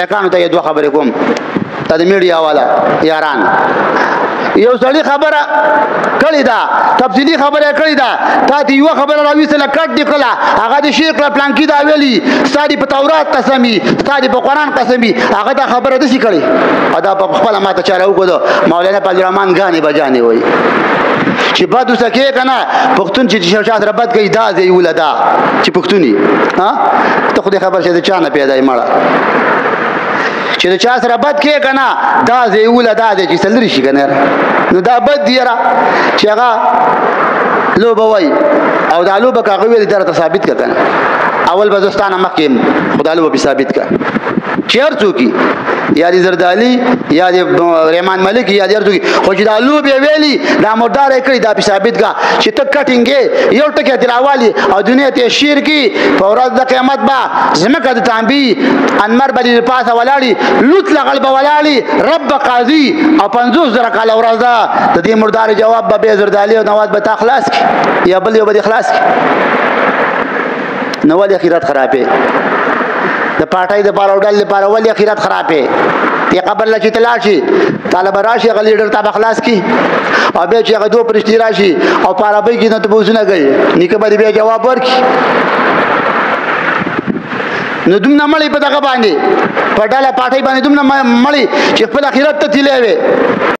هلکانو ته یې دوه خبرې کوم، دا د میډیا والا یاران. یو سړي خبره کړې ده، تفصیلي خبره یې کړې ده، تا ته یوه خبره راویستله، کټ دې کړله، هغه دې شعر کړه، پلانکي دا ویلي، ستا دې په تورات قسم وي، ستا دې په قرآن قسم وي، هغه دا خبره داسې کړې او دا په خپله ما ته چا راوښوده، مولانا فضل الرحمن ګانې به جانې وایي چې بد اوسه کې که نه پښتون چې چا سره بد کوي دا ځای وله دا چې پښتون یې، ته خو دې خبر شه د چا نه پیدا یې مړه، چې د چا سره بد کې که نه دا ځای وله دا ځای چې سلري شي که نه، نو دا بد دی یاره چې هغه لوبه وایي او دا لوبه که هغه ویلي درته ثابت کړه که نه، اول به زه ستا نه مخکې یم خو دا لوبه پرې ثابت کړه چې هر څوک یا د زردالي یا د رحمان ملک یا د هر څوک، خو چې دا لوبې ویلي دا مردار یې کړي دا پرې ثابت کړه چې ته کټینګې یو ټکی ترې راوالي او دنیا ته یې شعر کړي، په ورځ د قیامت به ځمکه د تانبي انمر به دې پاسه ولاړي، لوت لغل به ولاړي، رب به قاضي او 50,000 کاله ورځ ده، د دې مردار جواب به بیا زردالي او نواز به تا خلاص کړي یا بل یو به دې خلاص کړي. نو ولې اخرت خرابې؟ د پارټۍ دپاره او ډلې دپاره ولې اخرت خرابې؟ دې قبر له چې ته لاړ شي طالب راشي هغه لیډر تا به خلاص کړي او بیا چې هغه دوه پرښتې راشي او په عربۍ کې نه تپوسونه کوي، نیکه به دې بیا جواب ورکړي. نو دومره مړی په دغه باندې په ډله پارټۍ باندې دومره مړی چې خپل اخرت ته تللی وي.